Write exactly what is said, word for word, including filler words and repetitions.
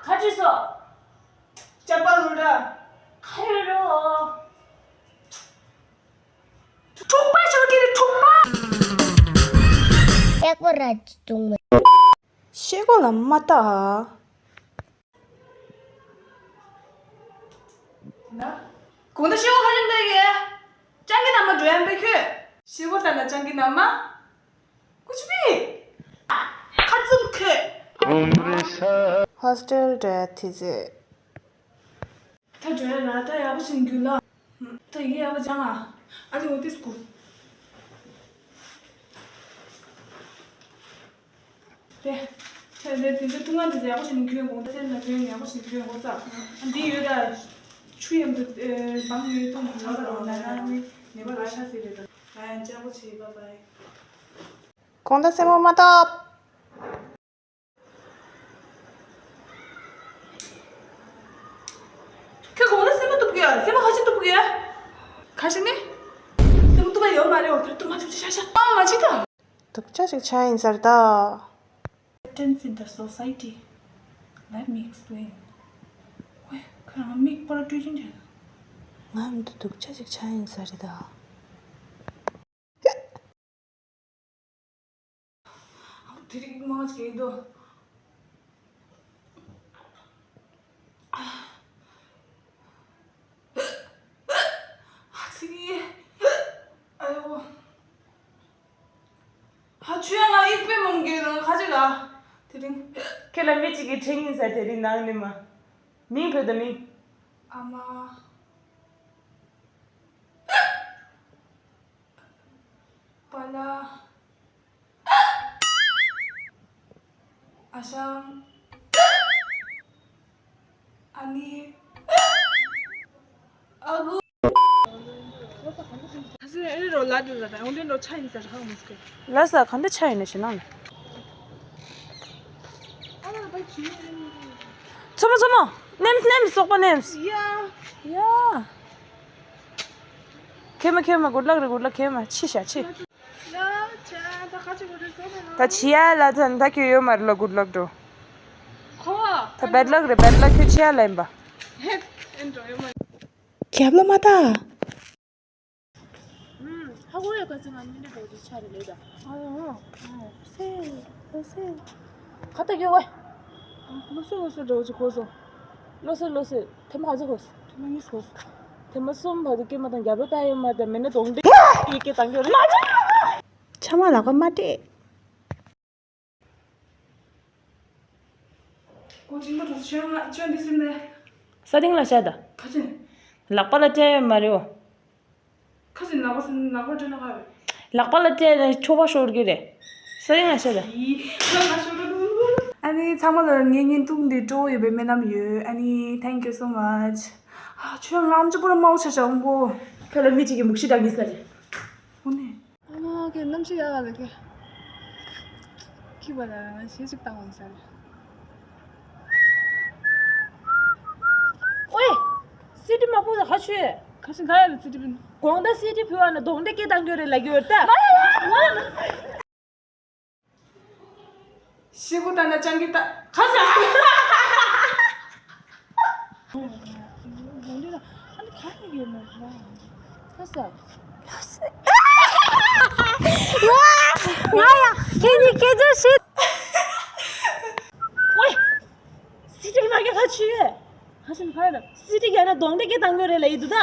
ག་ཅི་སོ། ཅ་པ་ལུ་ར། ཁ་ཡོད་རོ། འཁྲུག་པ་ཤོར་གི་རེད། འཁྲུག་པ། ཡག་པོ་ར་ཅུང་མ། ཤེལ་སྒོ་ལ་མ་ལྟ། ན། གོང་ད་ཤེལ་སྒོ་ཁ་ཅིག་ལྟ་གི། སྤྱང་ཀི་ནང་མ་འགྲོ་ཡ་མེད་ཁྱོད། ཤེལ་སྒོ་ལྟ་ན་སྤྱང་ཀི་ནང་མ། ཀུ་ཆུ་པི། ཁ་ཙུམ་ཁྱོད། ཧོས་ཊེལ་འགྲོ་ཡ་དེ་ཚེ། ད་འགྲོ་ཡ་ར། ད་ཡག་པོ་བྱས་ནས་རྒྱུགས་ལ། ད་ཡི་གེ་ཡག་པོ་སྦྱང་ཨ། ཨ་ནི་འོ་དེ་སྐུ། དེ། ད་དེ་དེ་ཚོ་ཐུང་ང་དེ་ཚོ་ཡག་པོ་བྱས་ནས་གྱོན་དགོས། ད་སེམས་ལ་གྱོན་ཡག་པོ་བྱས་ནས་གྱོན་དགོས་ས། ཨ་འདི་ཡོད་ད། ཆུ་ཡང་འདུག་ཨེ་བང་ཡོད་དུང་ལ་ལ་ལ་ལ་ནི་ནེ་པ་ལ་ཤ་ཟེར་རེད་ད། ང་ཡང་ཅག་པོ་བྱས། བཱའི་བཱའི། གོང་ད་སེམས་པ་མ་སྟོབས། ཁྱོད་གོང་ལ་སེམས་པ་གཏུབ་གི་ཡ། སེམས་པ་ཁ་ཤས་གཏུབ་གི་ཡ། ཁ་ཤས་ནི། སེམས་པ་གཏུབ་པ་ཡོད་མ་རེད། འོ་ད་གཏུབ་མ་ཐུབ་ཅི་ཤ་ཤ། ཨ་མ་ཅི་ད། སྡུག་ཅག་ཅིག་ཆགས་ཡིན་ས་རེད་ད། Tense in the society. Let me explain. ཝེ། ཁྱོད་རང་མིག་པོ་ར་སྤྲོད་ཀྱིན་རེད། ང་འདི་སྡུག་ཅག་ཅིག་ཆགས་ཡིན་ས་རེད་ད། དེ་རིང་མང་ཆེ་འདུག་ཨ་ཙི། ཨ་ཡོ། ཧ་ཆུ་ཡ་ང་ཡིག་པའི་མང་གི་རང་ཁ་ཅིག་ལ། དེ་རིང་། ཁྱེད་ལ་མི་གཅིག་གིས་དྲན་ཡིན་ས། དེ་རིང་ནང་ནས་མ། མིང་བོས་ད་མིང་། ཨ་མ། པ་ལ། ཨ་ཞང་། ཨ་ནི། ཨ་གུ། ཨ་སི་ཨ་རི་རོ་ལ་དུ་ལ་དང་འོན་ཏེ་རོ་ཆ་ཡིན་ཟེར་ཧང་མི་སྐད། ལ་ས་ག་འདྲ་ཆ་ཡིན་ན་ཞེ་ན། ཨ་ལ་པ་ཅི། མཚོ་མོ་མཚོ་མོ། ནེམས་ནེམས་སོག་པ་ནེམས། ཡ། ཡ། ཁེ་མ་ཁེ་མ། good luck རེད། good luck ཁེ་མ། ཕྱི་ཤ་ཕྱི། ད་ཕྱི་ཡ་ལ་ཚན་ད་ཁྱོད་ཡོད་མ་རེད་ལ། good luck འགྲོ། ཁོ་ད་bad luck རེད། bad luck ཁྱོད་ཕྱི་ཡ་ལ་ཡིན་པ། རྒྱབ་ལ་མ་ལྟ། ཧ་གོ་ཡ། ག་ཚོད་ང་མི་འདྲ་འགྲོ་རྒྱུ་ཆ་རེད་ལེ་ད། ཨ་ཡོ། སེ། སེ། ཁ་ཏ་གི་ཝེ། ལོ་སེ་ལོ་སེ་འགྲོ་རྒྱུ་གོ་སོང་། ལོ་སེ་ལོ་སེ། ཐེངས་མ་ག་ཚོད་གོ་སོང་། ཐེངས་མ་གཉིས་གོ་སོང་། ཐེངས་མ་གསུམ་བར་དུ་སྐེ་མ་བཏང་། རྒྱབ་ལོ་བཏང་ཡོད་མ་རེད། མེད་ན་གདོང་འདྲེ་ཡི་སྐེ་བཏང་གི་རེད། ཆ་མ་ལག་པ་མ་སྤྲད། ཨོ་ཅི་མ་དུ་ཆོན་ང་ཆོན་འདི་སིན་ནས། ས་སྟེང་ལ་བཞག་ད། ཁ་ཅན། ལག་པ་ལ་སྤྲད་ཡོད་མ་རེད་འོ། ཁ་ཅན་ལག་པ་སིན། ལག་པ་སྤྲད་ན་ག་རེད། ལག་པ་ལ་སྤྲད་ན་འཁྱོག་པ་ཤོར་གི་རེད། ས་སྟེང་ལ་བཞག་ད། ཡི་ཁ་ང་ཤོར་འགྲོ་འདུག་ཨ་ནི་ཚང་མ་ལ་ངའི་བརྙན་ཐུང་འདི་སྤྲོ་བོ་ཡོད་པའི་སྨོན་ལམ་ཡོད། ཨ་ནི་thank you so much། ཨ་ཆོན་ང་ཨམ་ཅོག་པོ་ལ་མའོ་ཆ་ཤ་འོང་གོ། ཁྱོད་ལ་མི་གཅིག་གིས་མུག་ཤི་བཏང་གི་ས་རེད། འོ་ནི། ཨ་མ་གི་གནམ་གཤིས་ཡག་ག་ལ་གི། ཁྱི་བ་ལ་ང་ཞེ་ཅིག་བཏང་འོང་ས་རེད། ཨོའེ། སི་ཏི་མ་ཕུ་ལ་ཧ་ཆུ། ཁ་ཤི་ག་ཡ་ལ་སི་ཏི་ཕུ། དགོང་དག་སི་ཏི་ཕུ་བ་ན་གདོང་འདྲེ་སྐེ་བཏང་རྒྱུ་རེད་ལབ་ཀྱི་ཡོད་ད། ཤི་བུ་ད་ན་ཅང་གི་ད་ཁ་ས། ཁ་ས། ང་ཡང་ཁྱེད་གཉིས་སྐད་ཆ་བཤད། ཝེ། སི་ཏི་མ་གི་ཁ་ཆུ། ཧ་ཤི་ཁ་ཡ་ལ་སི་ཏི་ག་ན་གདོང་འདྲེ་སྐེ་བཏང་རྒྱུ་རེད་ལབ་ཡི་འདུག་ད།